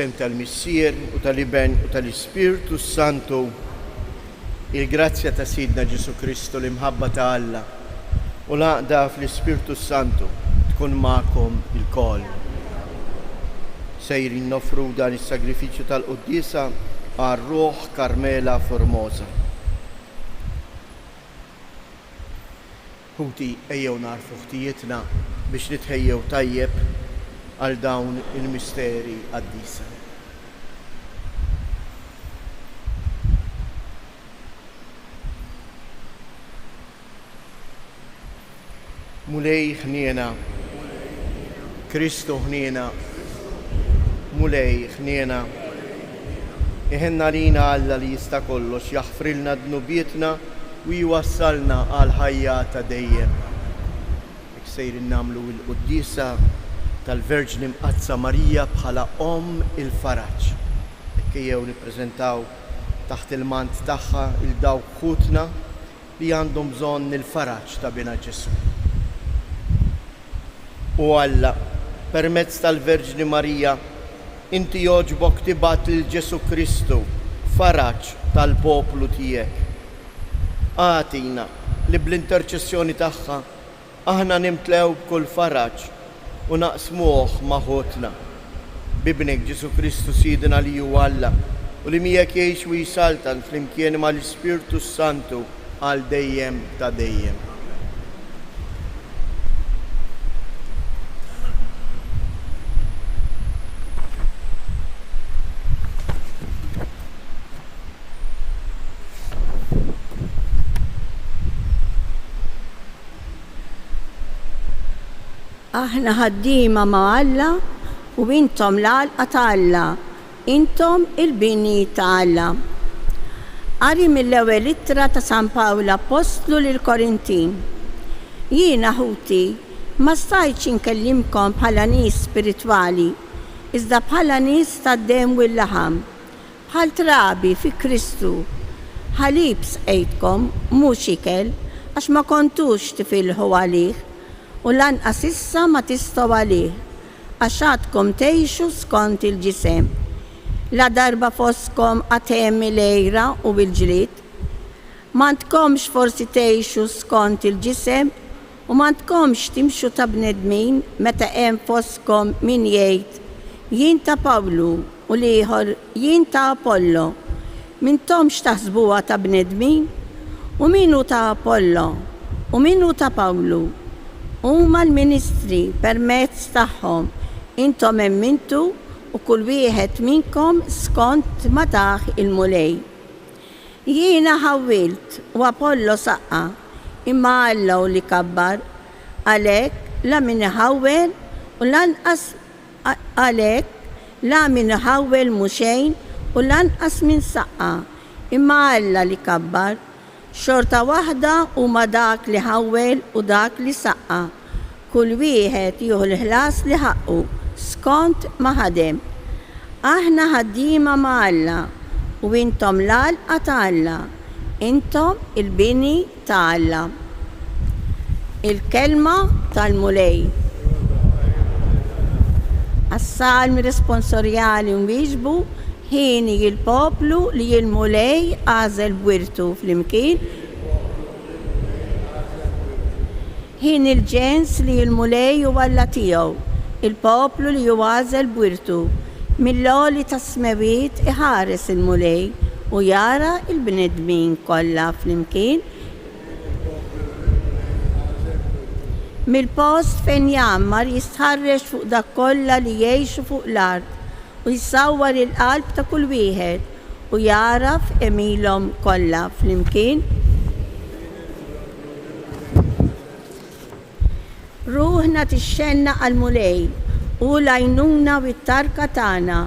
Fl-isem tal-Missier u tal-Iben u tal-Ispirtu s-Santu, il-grazzja ta' Sidna Ġesù Kristu, l-imħabba ta' Alla u l-għaqda fl-Ispirtu s-Santu tkun magħkom ilkoll. Sejrin noffru dan is-sagrifiċċju tal-quddiesa għal ruħ Carmela Formosa. Ħuti, ejjew nagħrfu ħtijietna biex nitħejjew tajjeb għal dawn il-misteri qaddisa. Mulej ħniena. Kristu ħniena. Mulej ħniena. Iħenn għalina Alla li jista' kollox, jaħfrilna dnubietna u jwassalna għall-ħajja ta' dejjem. Hekk sejrin nagħmlu l-quddiesa tal-Verġni Mqaddsa Marija bħala Omm il-Faraġ. Hekk ejjew nippreżentaw taħt il-mant tagħha 'l dawk ħutna li għandhom bżonn il-faraġ ta' Binha Ġesù. O Alla, permezz tal-Verġni Marija, inti jogħġbok tibgħat lil Ġesù Kristu, faraġ tal-poplu tiegħek. Agħtina li bl-interċessjoni tagħha Aħna nimtlew b'kull faraġ u naqsmuh ma' ħutna. B'Ibnek Ġesù Kristu Sidna li hu Alla u li miegħek jgħix u jsaltan flimkien ma' l-Ispirtu s-Santu għal dejjem ta' dejjem. Aħna ħaddiema ma' Alla u intom l-għalqa ta' Alla, intom il-bini ta' Alla. Qari mill-ewwel ittra ta' San Pawl Appostlu lill-Korintin. Jiena, ħuti, ma stajtx inkellimkom bħala nies spiritwali, iżda bħala nies tad-demm u l-laħam, Bħal trabi fi Kristu. Ħalib sqejtkom, mhux ikel, għax ma kontux tifilħu għalih, u lanqas issa ma tistgħu għalih, għax għadkom tgħixu skont il-ġisem. Ladarba fostkom għad hemm il-għira u l-ġlied, m'għandkomx forsi tgħixu skont il-ġisem U m'għandkomx timxu ta' bnedmin meta hemm fostkom min jgħid, 'Jien ta' Pawlu, u l-ieħor, 'Jien ta' Apollo. M'intomx taħsbuha ta' bnedmin? U min hu ta' Apollo? U min hu ta' Pawlu? Huma l-ministri permezz tagħhom intom emmintu u kull wieħed minnkom skont ma tah il-Mulej. Jiena ħawwilt u Apollo saqqa, imma Alla hu li kabbar. Għalhekk la min iħawwel u lanqas għalhekk la min iħawwel mhu xejn u lanqas min saqqa, imma Alla li kabbar. Xorta waħda huma dak li ħawwel u dak li saqqa, kull wieħed jieħu l-ħlas li ħaqqu, skont ma ħadem. Aħna ħaddiema ma' Alla, u intom l-għalqa ta' Alla, intom il-bini ta' Alla. Il-Kelma tal-Mulej. Għas-Salm responsorjali nwieġbu, Hieni l-poplu li l-Mulej għażel b'wirtu flimkien. Hieni l-ġens li l-Mulej hu Alla tiegħu, il-poplu li hu għażel b'wirtu. Mill-għoli tas-smewwiet iħares il-Mulej u jara l-bnedmin kollha flimkien. Mill-post fejn jgħammar jistħarreġ fuq dak kollha li jgħixu fuq l-art u jsawwar il-qalb ta' kull wieħed u jagħraf għemilhom kollha flimkien. Ruħna tixxennaq għall-Mulej, hu l-għajnuna u t-tarka tagħna,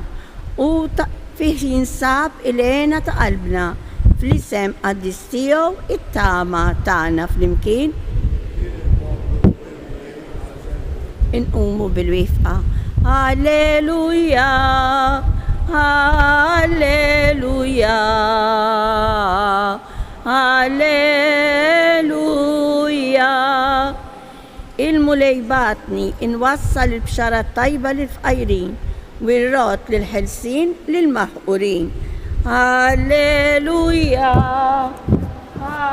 hu fih jinsab il-hena ta' qalbna, fl-isem qaddis tiegħu t-tama tagħna flimkien. Inqumu bil-wifqa. Alleluja, Alleluja, Alleluja. Il-Mulej bagħatni nwassal il-bxara t-tajba lill-fqajrin. Wirrot lill-ħelsin lill-maħqurin. Alleluja! Alleluja! Alleluja!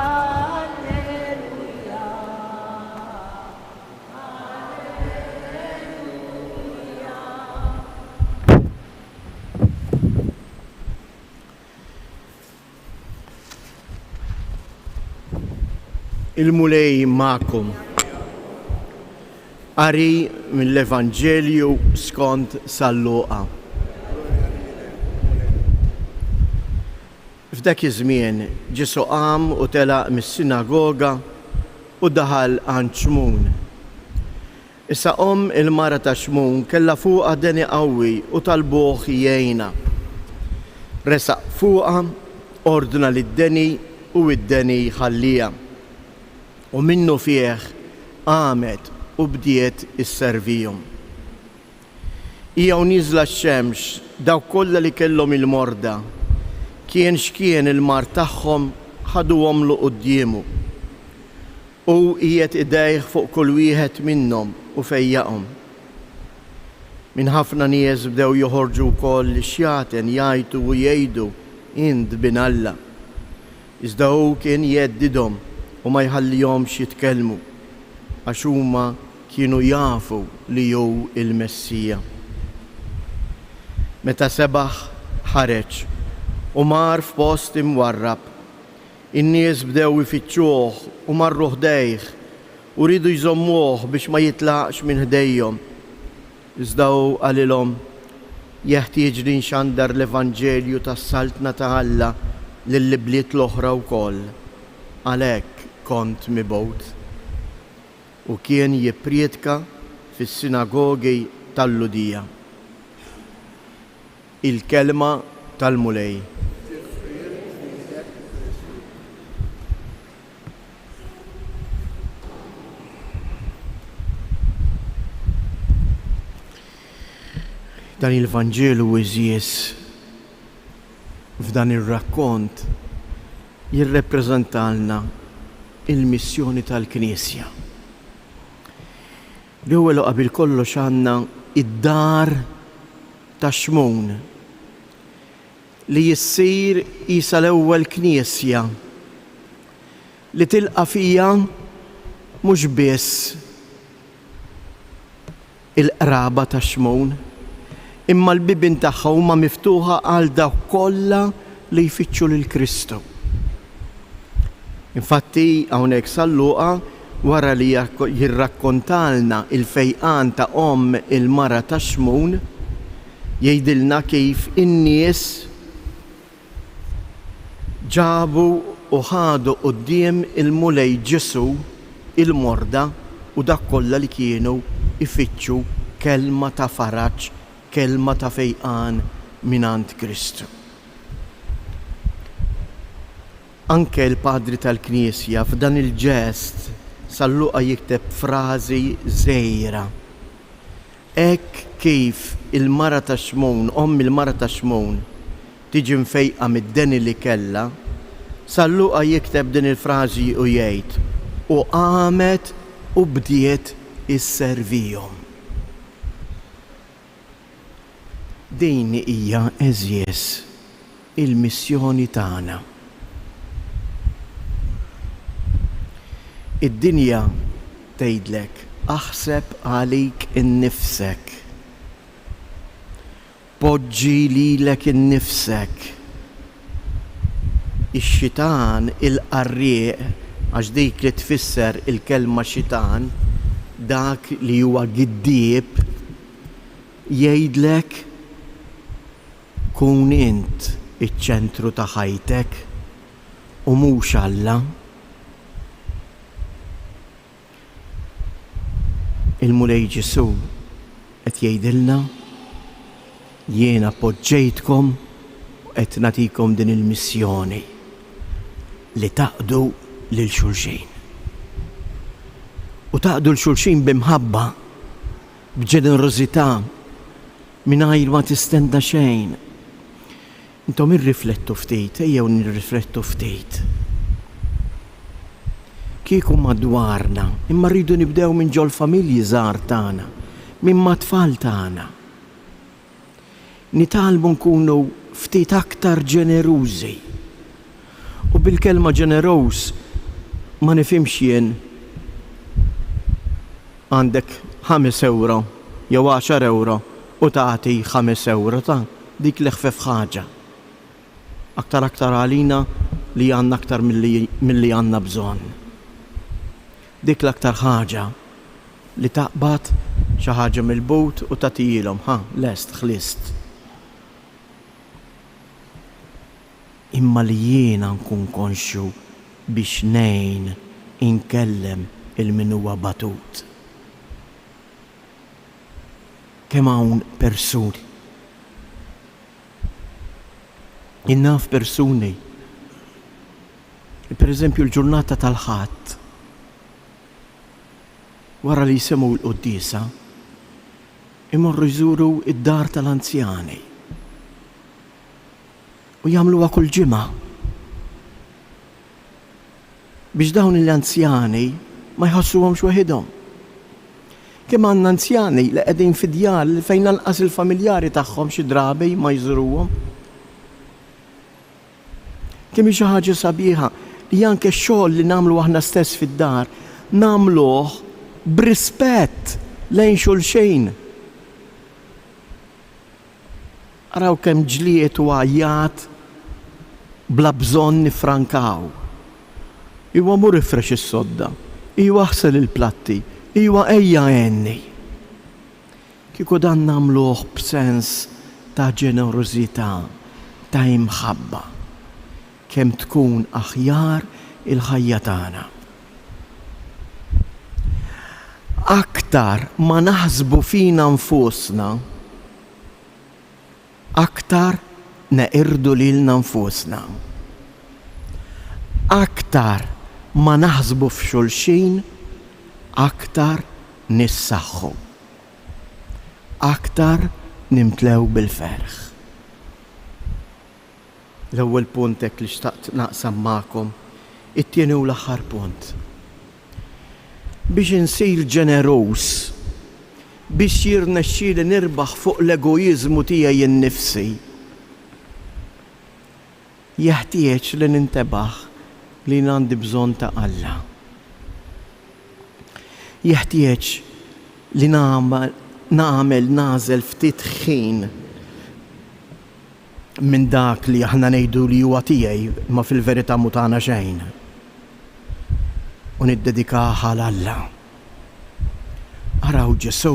Il-Mulej magħkom. Qari mill-Evanġelju skont San Luqa. F'dak iż-żmien Ġesù qam u telaq mis-sinagoga u daħal għand Xmun. Issa omm il-mara ta' Xmun kellha fuqha deni qawwi u talbuh jgħinha. Resaq fuqha, ordna lid-deni u d-deni ħallieha. U minnufih qamet u bdiet isservihom. Hija u nieżla x-xemx, dawk kollha li kellhom il-morda, kien x'kien il-mard tagħhom, ħaduhomlu quddiemu. Hu qiegħed idejh fuq kull wieħed minnhom u fejjaqhom. Minn ħafna nies bdew joħorġu wkoll ix-xjaten jgħajtu u jgħidu, Int Bin Alla. Iżda hu kien jheddidhom u ma jħallihomx jitkellmu, għax huma kienu jafu li hu l-Messija. Meta sebaħ, ħareġ, u mar f'post imwarrab. In-nies bdew ifittxuh u marru ħdejh u riedu jżommuh biex ma jitlaqx minn ħdejhom. Iżda hu qalilhom, Jeħtieġli nxandar l-evanġelju tas-Saltna ta' Alla lill-ibliet l-oħra wkoll, għalhekk kont mibgħut. U kien jippriedka fis-sinagogi tal-Lhudija. Il-Kelma tal-Mulej. Tifħir lilek Kristu. Dan il-Vanġelu għeżież f'dan ir-rakkont jirrepreżentalna il-missjoni tal-Knisja. L-ewwel u qabel kollox għandna id-dar ta' Xmun li issir qisha l-ewwel knisja li tilqa' fiha mhux biss il-qraba ta' Xmun, imma l-bibien tagħha huma miftuħa għal dawk kollha li jfittxu lil Kristu. Infatti, hawnhekk San Luqa, wara li jirrakkontalna l-fejqan ta' omm il-mara ta' Xmun, jgħidilna kif in-nies ġabu u ħadu quddiem il-Mulej Ġesù il-morda u dak kollha li kienu jfittxu kelma ta' faraġ, kelma ta' fejqan mingħand Kristu. Anke l-Padri tal-Knisja f'dan il-ġest San Luqa jikteb frażi żgħira. Hekk kif il-mara ta' Xmun, omm il-mara ta' Xmun, tiġi mfejqa mid-deni li kellha, San Luqa jikteb din il-frażi u jgħid, U qamet u bdiet isservihom. Din hija, għeżież, il-missjoni tagħna. Id-dinja tgħidlek aħseb għalik innifsek. Poġġi lilek innifsek. Ix-xitan il-qarrieq, għax dik li tfisser il-kelma xitan, dak li huwa giddieb, jgħidlek kun int iċ-ċentru ta' ħajtek u mhux Alla. Il-Mulej Ġesù qed jgħidilna, Jiena poġġejtkom u qed nagħtikom din il-missjoni li taqdu lil xulxin. U taqdu 'l xulxin bi mħabba, b'ġenerożità, mingħajr ma tistenna xejn. Intom irriflettu ftit, ejjew nirriflettu ftit. Kieku madwarna, imma rridu nibdew minn ġol-familji żgħar tagħna, minn mat-tfal tagħna. Nitgħallmu nkunu ftit aktar ġenerużi. U bil-kelma ġeneruż ma nifhimx jien għandek ħames ewro jew għaxar ewro u tagħti ħames ewro ta' dik l-eħfef ħaġa. Aktar aktar għalina li għandna aktar milli għandna bżonn. Dik l-aktar ħaġa li taqbad xi ħaġa mill-but u tagħtihielhom, ħa, lest, ħlist. Imma li jiena nkun konxju biex ngħin inkellem 'il min huwa batut. Kemm hawn persuni. Jien naf persuni li pereżempju l-ġurnata tal-Ħadd wara li jisimgħu l-quddiesa imorru jżuru d-dar tal-anzjani u jagħmluha kull ġimgħa biex dawn l-anzjani ma jħossuhomx weħidhom. Kemm għandna anzjani li qegħdin fi djar li fejn lanqas il-familjari tagħhom xi drabi ma jżuruhom. Kemm hi xi ħaġa sabiħa li anke x-xogħol li nagħmlu aħna stess fid-dar nagħmluh b'rispett lejn xulxin. Araw kemm ġlied u għajjat bla bżonn niffrankaw. Iwa mur ifrex is-sodda, iwa aħsel il-platti, iwa ejja għenni. Kieku dan nagħmluh b'sens ta' ġenerożità, ta' imħabba, kemm tkun aħjar il-ħajja tagħna. Aktar ma naħsbu fina nfusna, aktar neqirdu lilna nfusna. Aktar ma naħsbu f'xulxin, aktar nissaħħu. Aktar nimtlew bil-ferħ. L-ewwel punt hekk li xtaqt naqsam magħkom, it-tieni u l-aħħar punt. Biex insir ġeneruż, biex jirnexxieli nirbaħ fuq l-egoiżmu tiegħi nnifsi, jeħtieġ li nintebaħ li jien għandi bżonn ta' Alla. Jeħtieġ li nagħmel nagħżel ftit ħin minn dak li aħna ngħidu li huwa tiegħi imma fil-verità mhu tagħna xejn u niddedikah għal Alla. Araw Ġesù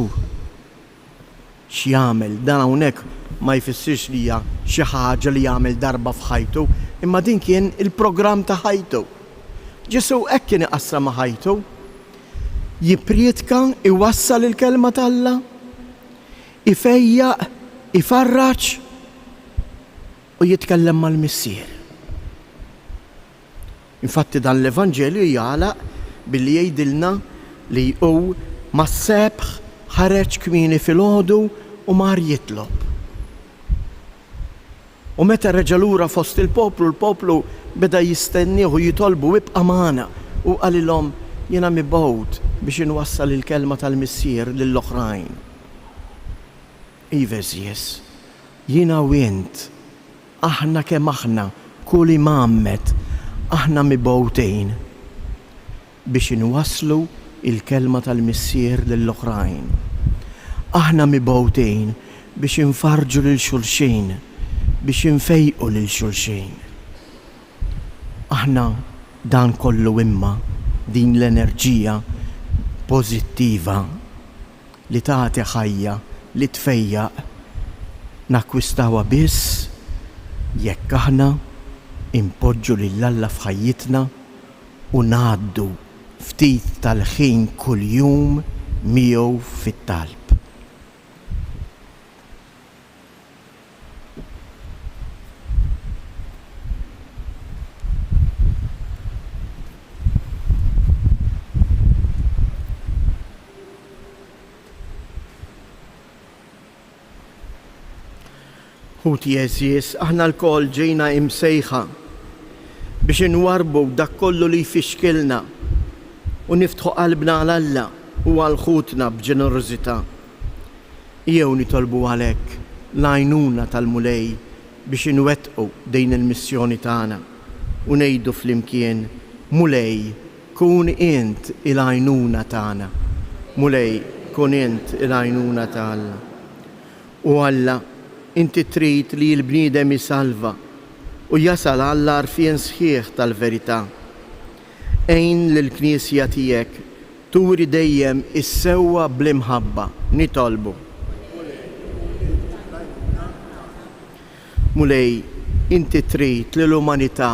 x'jagħmel, dan hawnhekk ma jfissirx li hija xi ħaġa li jagħmel darba f'ħajtu, imma din kien il-programm ta' ħajtu. Ġesù hekk kien iqassam ma' ħajtu. Jipprietka, iwassal il-kelma t'Alla, ifejjaq, ifarraġ u jitkellem mal-Missier. Infatti dan l-Evanġelju jagħlaq billi jgħidilna li hu mas-sebħ ħareġ kmieni filgħodu u mar jitlob. U meta reġa' lura fost il-poplu, l-poplu beda jistennieh u jitolbu, Ibqa' magħna. Hu qalilhom, Jiena mibgħut biex inwassal il-kelma tal-Missier lill-oħrajn. Iva għeżież, jiena u int, aħna kemm aħna, kull imgħammed, aħna mibgħutin biex inwasslu l-kelma tal-Missier lill-oħrajn. Aħna mibgħutin biex infarrġu lil xulxin, biex infejqu lil xulxin. Aħna dan kollu imma din l-enerġija pożittiva li tagħti ħajja, li tfejjaq, nakkwistawha biss jekk aħna inpoġġu lil Alla f'ħajjitna u ngħaddu ftit tal-ħin kuljum miegħu fit-talb. Ħuti għeżież, aħna lkoll ġejna imsejħa biex inwarrbu dak kollu li jfixkilna u niftħu qalbna għal Alla u għal ħutna b'ġenerożità. Ejjew nitolbu għalhekk. l-għajnuna tal-Mulej biex inwettqu din il-missjoni tagħna u ngħidu flimkien, Mulej, kun int il-għajnuna tagħna. Mulej, kun int il-għajnuna ta' Alla. O Alla, inti trid li l-bniedem isalva u jasal għall-għarfien sħiħ tal-verità. Għin lill-Knisja tiegħek turi dejjem is-sewwa bl-imħabba, nitolbu. Mulej, kun int l-għajnuna tagħna. Mulej, inti trid li l-umanità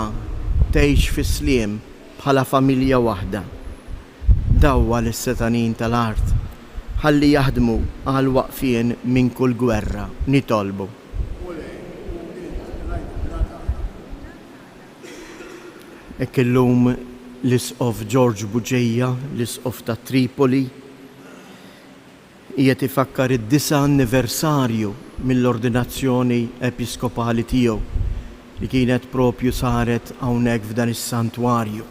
tgħix fis-sliem bħala familja waħda. Dawwa lis-setgħanin tal-art ħalli jaħdmu għall-waqfien minn kull gwerra, nitolbu. Mulej, kun int l-għajnuna tagħna. Hekk illum l-Isqof George Bugeja, l-Isqof ta' Tripoli, qiegħed ifakkar id-disa' anniversarju mill-ordinazzjoni episkopali tiegħu li kienet propju saret hawnhekk f'dan is-santwarju.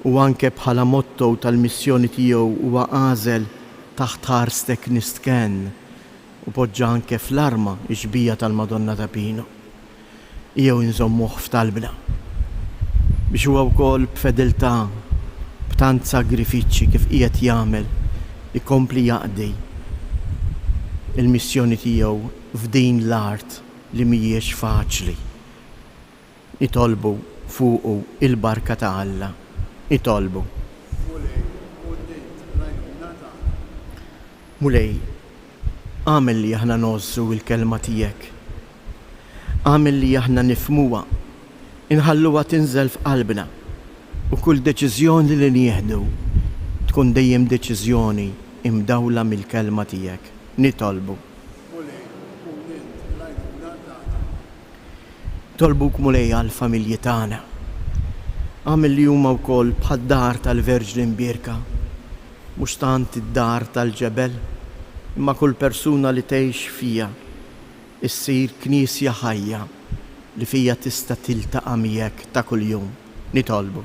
U anke bħala motto tal-missjoni tiegħu huwa għażel Taħt ħarstek nistkenn u poġġa anke fl-arma x-xbieha tal-Madonna ta' Pino. Ejjew inżommuh f'talbna biex huwa wkoll b'fedeltà, b'tant sagrifiċċji kif qiegħed jagħmel, ikompli jaqdi l-missjoni tiegħu f'din l-art li mhijiex faċli. Nitolbu fuqu l-barka ta' Alla. Nitolbu. Mulej, kun int l-għajnuna tagħna. Mulej, agħmel li aħna ngħożżu l-Kelma tiegħek. Agħmel li aħna nifhmuha, inħalluha tinżel f'qalbna u kull deċiżjoni li nieħdu tkun dejjem deċiżjoni imdawla mill-Kelma tiegħek. Nitolbu. Mulej, kun int l-għajnuna tagħna. Nitolbuk Mulej għall-familji tagħna. Agħmel li huma wkoll bħad-dar tal-Verġni Mbierka, mhux tant id-dar tal-ġebel, imma kull persuna li tgħix fiha issir knisja ħajja li fiha tista' tiltaqa' miegħek ta' kuljum. Nitolbu.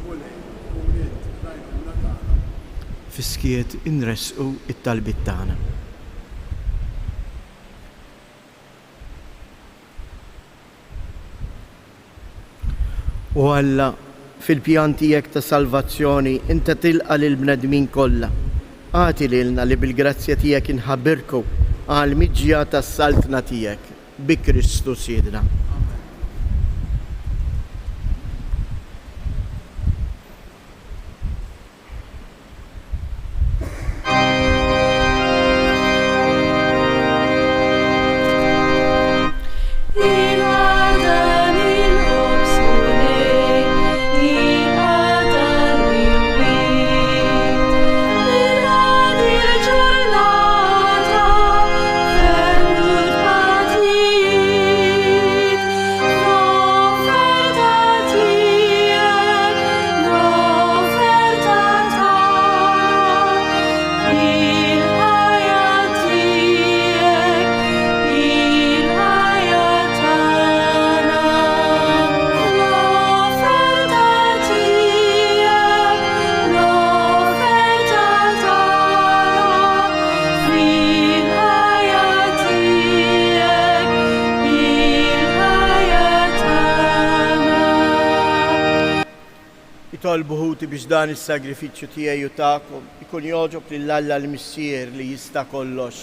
Mulej, kun int l-għajnuna tagħna. Fis-skiet inressqu t-talbiet tagħna. O Alla, fil-pjan tiegħek ta' salvazzjoni inta tilqa' lill-bnedmin kollha. Agħti lilna li bil-grazzja tiegħek inħabirku għall-miġja tas-saltna tiegħek. Bi Kristu Sidna. Amen. Itolbu ħuti biex dan is-sagrifiċċju tiegħi u tagħkom ikun jogħġob lil Alla l-Missier li jista' kollox.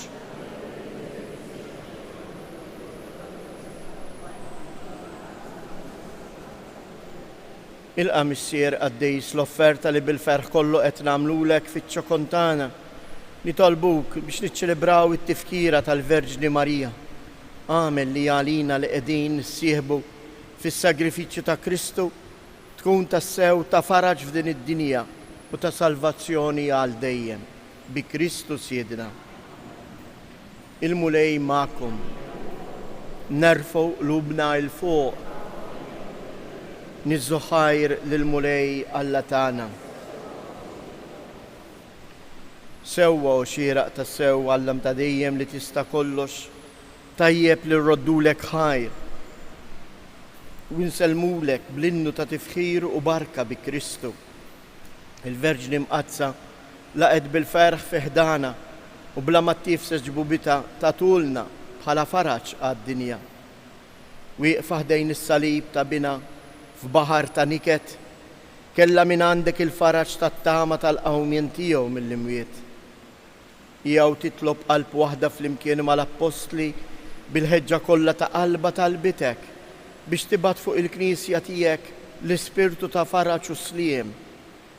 Ilqa' Missier qaddis l-offerta li bil-ferħ kollu qed nagħmlulek fiċ-ċokon tagħna. Nitolbuk biex niċċelebraw it-tifkira tal-Verġni Marija. Agħmel li għalina li qegħdin nissieħbu fis-sagrifiċċju ta' Kristu tkun tassew ta' faraġ f'din id-dinja u ta' salvazzjoni għal dejjem. Bi Kristu Sidna. Il-Mulej magħkom. Nerfgħu qlubna 'l fuq. Niżżu ħajr lill-Mulej Alla tagħna. Sewwa u xieraq tassew, Alla ta' dejjem li tista' kollox, tajjeb li rroddulek ħajr u nsellmulek bl-innu ta' tifħir u barka bi Kristu. Il-Verġni Mqaddsa laqgħet bil-ferħ fi ħdanha u bla ma ttiefses ġbubitha tagħtulna. bħala faraġ għad-dinja. Wieqfa ħdejn is-salib ta' Binha f'baħar ta' niket, kellha mingħandek il-faraġ tat-tama tal-qawmien tiegħu mill-imwiet. Hija u titlob qalb waħda flimkien mal-appostli bil-ħeġġa kollha ta' qalbha talbitek biex tibgħat fuq il-Knisja tiegħek l-ispirtu ta' faraġ u sliem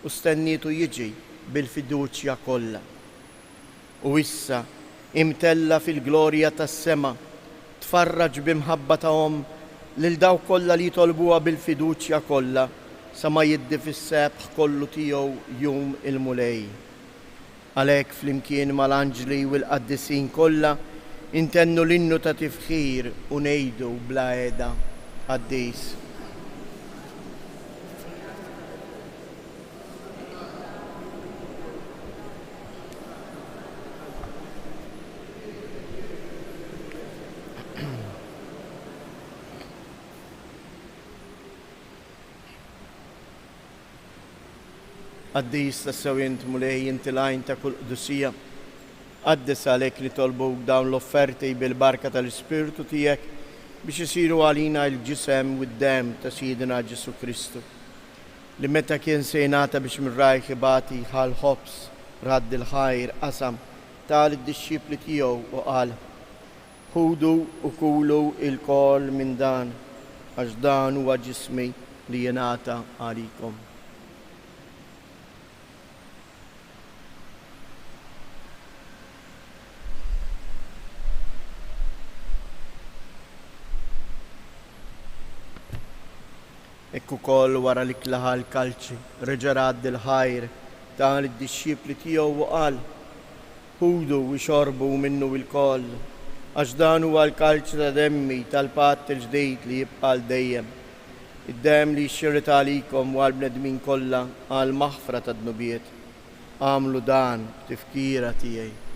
u stennietu jiġi bil-fiduċja kollha. U issa, imtellgħa fil-glorja tas-sema, tfarraġ bi mħabba ta' omm lil dawk kollha li jitolbuha bil-fiduċja kollha sa ma jiddi fis-sebħ kollu tiegħu jum il-Mulej. Għalhekk flimkien mal-anġli u l-qaddisin kollha ntennu l-innu ta' tifħir u ngħidu bla heda, Qaddis. Qaddis tassew int, Mulej, inti l-għajn ta' kull qdusija. Qaddes għalhekk nitolbuk dawn l-offerti bil-barka tal-Ispirtu tiegħek biex isiru għalina l-ġisem u d-demm ta' Sidna Ġesù Kristu, li meta kien se jingħata biex minn rajh ibati ħa l-ħobż, radd il-ħajr, qasam, ta lid-dixxipli tiegħu u qal, Ħudu u kulu ilkoll minn dan, għax dan huwa ġismi li jingħata għalikom. Hekk ukoll wara li klaha l-kalċi, reġa' radd il-ħajr, ta lid-dixxipli tiegħu u qal, Ħudu u xorbu minnu ilkoll, għax dan huwa l-kalċi ta' demmi tal-patt il-ġdid li jibqa' għal dejjem, id-demm li jixxirret għalikom u għall-bnedmin kollha għall-maħfra tad-dnubiet. Agħmlu dan b'tifkira tiegħi.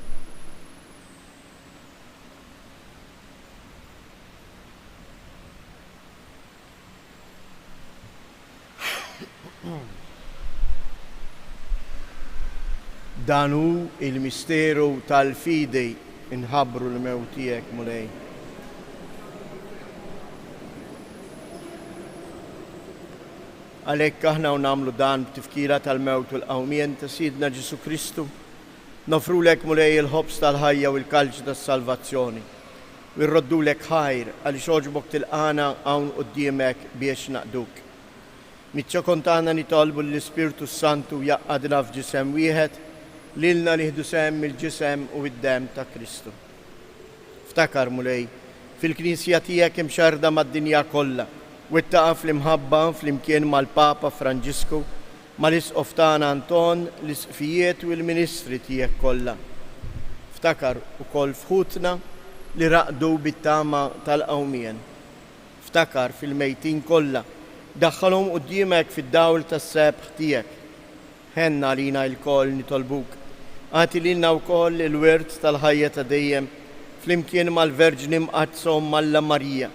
Dan hu l-misteru tal-fidi, inħabbru l-mewt tiegħek, Mulej. Għalhekk aħna u nagħmlu dan b'tifkira tal-mewt u l-qawmien ta' Sidna Ġesù Kristu, noffrulek, Mulej, il-ħobż tal-ħajja u l-kalċi tas-salvazzjoni. U rroddulek ħajr għaliex għoġbok tilqagħna hawn quddiemek biex naqduk. Miċ-ċokon tagħna nitolbu li l-Ispirtu s-Santu jgħaqqadna f'ġisem wieħed, lilna nieħdu sehem mill-ġisem u d-demm ta' Kristu. Ftakar, Mulej, fil-Knisja tiegħek imxerrda mad-dinja kollha, wettaqha fl-imħabba flimkien mal-Papa Franġisku, mal-Isqof tagħna Anton, l-Isqfijiet u l-ministri tiegħek kollha. Ftakar ukoll f'ħutna li raqdu bit-tama tal-qawmien. Ftakar fil-mejtin kollha, daħħalhom quddiemek fid-dawl tas-sebħ tiegħek. Ħenn għalina ilkoll nitolbuk. Agħti lilna wkoll il-wirt tal-ħajja ta' dejjem, flimkien mal-Verġni Mqaddsa Omm Alla Marija,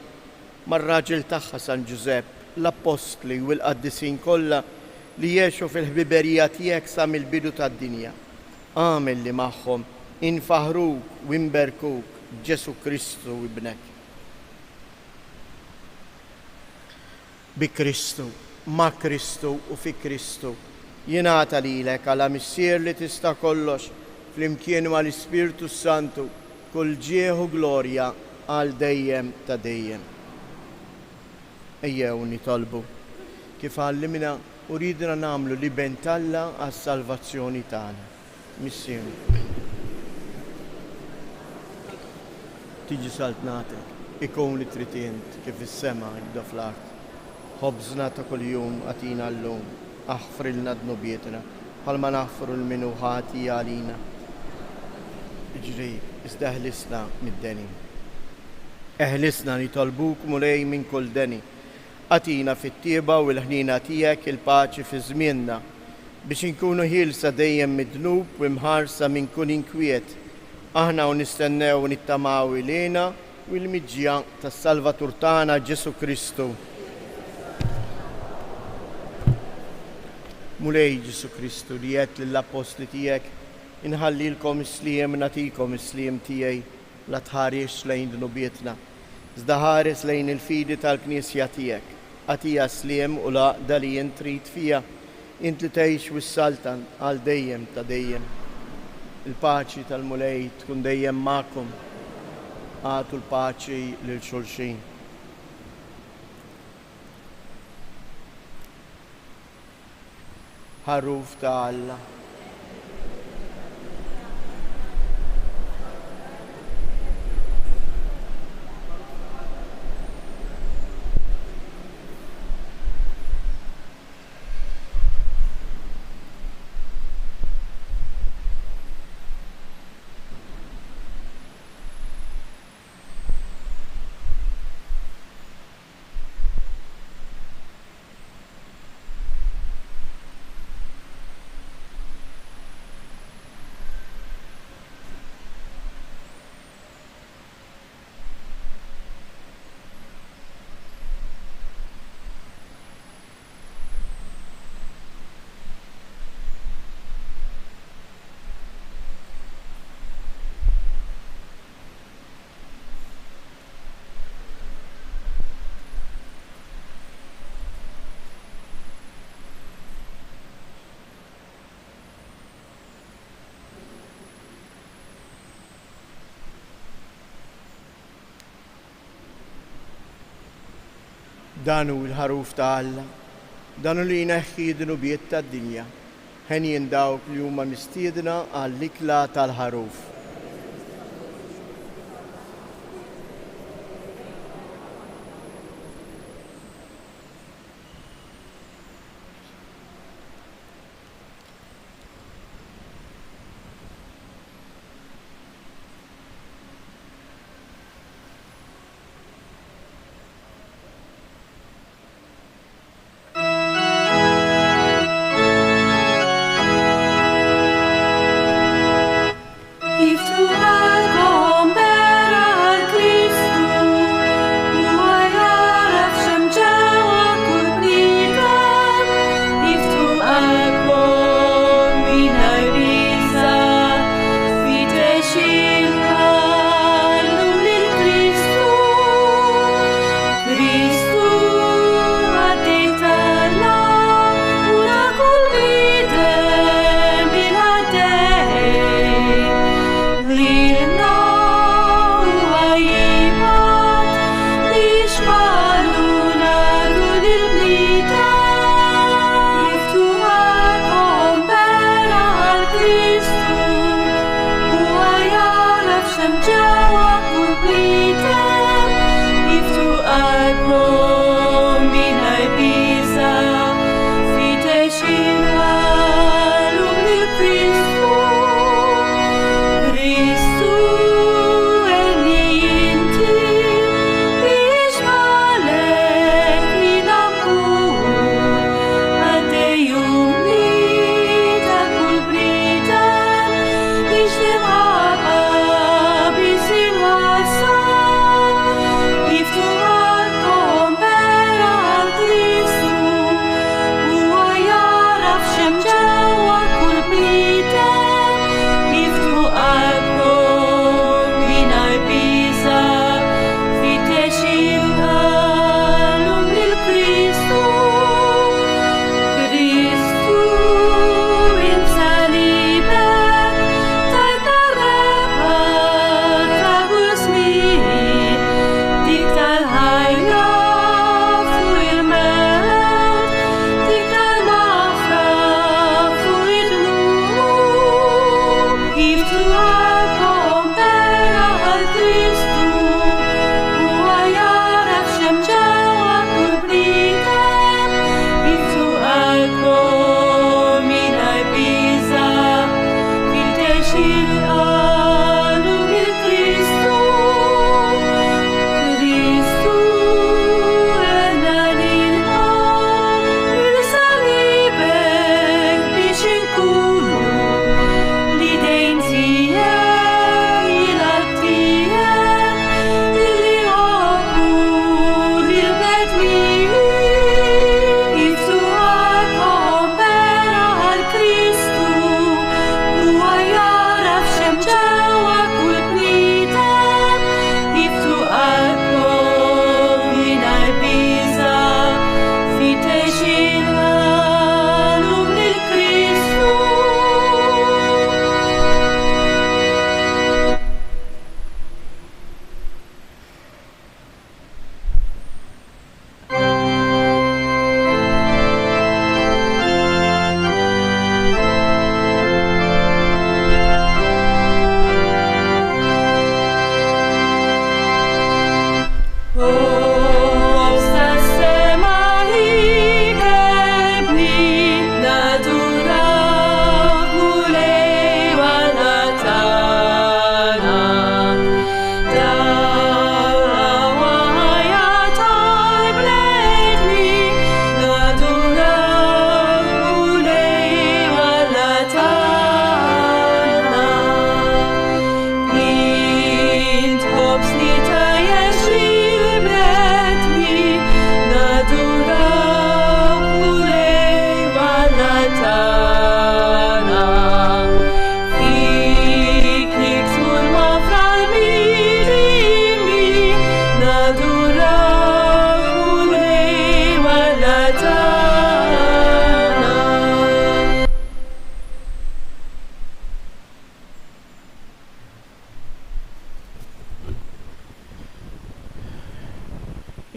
mar-raġel tagħha San Ġużepp, l-Appostli u l-qaddisin kollha li għexu fil-ħbiberija tiegħek sa mill-bidu tad-dinja. Agħmel li magħhom infaħħruk u nberkuk b'Ġesù Kristu Ibnek. Bi Kristu, ma' Kristu u fi Kristu, jingħata lilek, Alla Missier li tista' kollox, flimkien mal-Ispirtu s-Santu, kull ġieħ u glorja għal dejjem ta' dejjem. Ejjew nitolbu, kif għallimna u riedna nagħmlu l-Iben t'Alla għas-salvazzjoni tagħna. Missierna. Tiġi saltnatek, ikun li trid int, kif fis-sema hekk fl-art. Ħobżna ta' kuljum agħtina llum, aħfrilna dnubietna, bħalma naħfru 'l min hu ħati għalina. Ġrib, iżda eħlisna mid-deni. Eħlisna, nitolbuk, Mulej, minn kull deni. Agħtina fit-tjieba u l-ħniena tiegħek il-paċi fi żmienna, biex inkunu ħielsa dejjem mid-dnub u mħarsa minn kull inkwiet, aħna u nistennew u nittamaw il-hena u l-miġja tas-Salvatur tagħna Ġesù Kristu. Mulej Ġesù Kristu, li għedt lill-appostli tiegħek, Inħallilkom is-sliem, nagħtikom is-sliem tiegħi. La tħarisx lejn dnubietna, iżda ħares lejn il-fidi tal-Knisja tiegħek. Agħtiha s-sliem u l-għaqda li int trid fiha, int li tgħix u ssaltan għal dejjem ta' dejjem. Il-paċi tal-Mulej tkun dejjem magħkom. Agħtu l-paċi lil xulxin. Ħaruf ta' Alla. Dan hu l-Ħaruf ta' Alla, dan hu li jneħħi d-dnubiet tad-dinja. Henjin dawk li huma mistiedna għall-ikla tal-Ħaruf.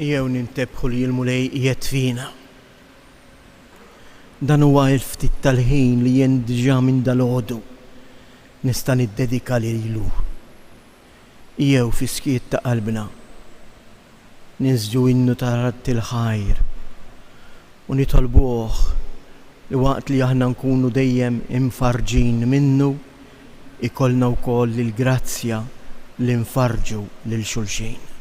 Ejjew nintebħu li l-Mulej qiegħed fina. Dan huwa l-ftit tal-ħin li jien diġà minn dalgħodu nista' niddedika lilu. Ejjew fis-skiet ta' qalbna ninsġu innu ta' radd il-ħajr u nitolbuh li waqt li aħna nkunu dejjem imfarrġin minnu, ikollna wkoll il-grazzja li nfarrġu lil xulxin.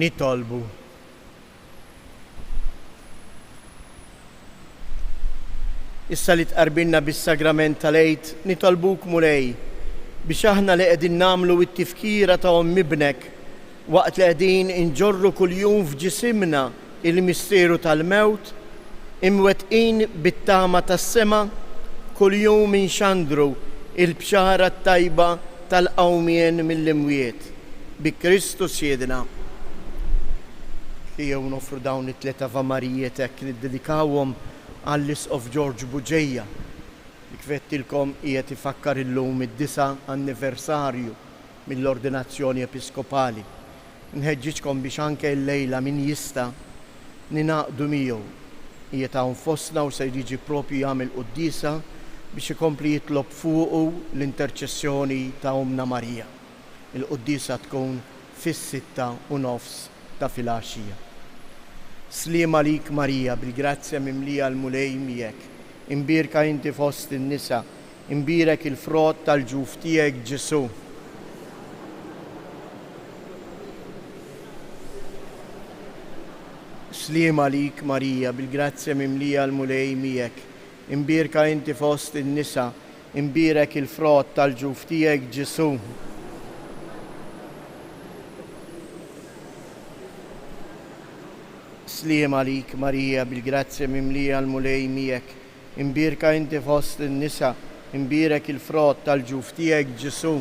Nitolbu. Issa li tqarbinna bis-Sagrament tal-Għid, nitolbuk, Mulej, biex aħna li qegħdin nagħmlu t-tifkira ta' Omm Ibnek waqt li qegħdin inġorru kuljum f'ġisimna il-misteru tal-mewt, imwettqin bit-tama tas-sema, kuljum inxandru l-bxara t-tajba tal-qawmien mill-imwiet. Bi Kristu Sidna. Ejjew noffru dawn it-tliet Avamarijiet hekk niddedikawhom għall-Isqof George Bugeja li kif għedtilkom qiegħed ifakkar illum id-disa' anniversarju mill-ordinazzjoni episkopali. Nħeġġiġkom biex anke illejla min jista' ningħaqdu miegħu. Qiegħed hawn fostna u se jiġi propju jagħmel quddiesa biex ikompli jitlob fuqu l-interċessjoni ta' Ommna Marija. Il-quddiesa tkun fis-6:30 ta' filgħaxija. Sliem għalik Marija, bil-grazzja mimlija l-Mulej miegħek. Imbierka inti fost in-nisa, imbierek il-frott tal-ġuf tiegħek Ġesù. Sliem għalik Marija, bil-grazzja mimlija l-Mulej miegħek. Imbierka inti fost in-nisa, Imbierek il-frott tal-ġuf tiegħek, Ġesù. Sliem għalik, Marija, bil-grazzja mimlija l-Mulej miegħek. Imbierka inti fost in-nisa, imbierek il-frott tal-ġuf tiegħek, Ġesù.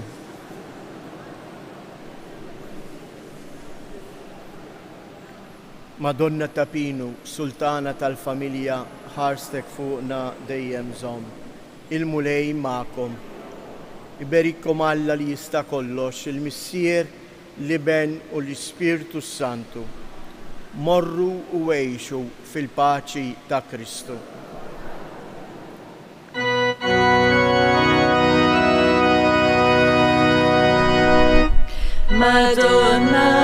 Madonna ta' Pinu, Sultana tal-familja, ħarstek fuqna dejjem żomm. Il-Mulej magħkom. Iberikkom Alla li jista' kollox, il-Missier, l-Iben u l-Ispirtu s-Santu. Morru u għixu fil-paċi ta' Kristu. Madonna.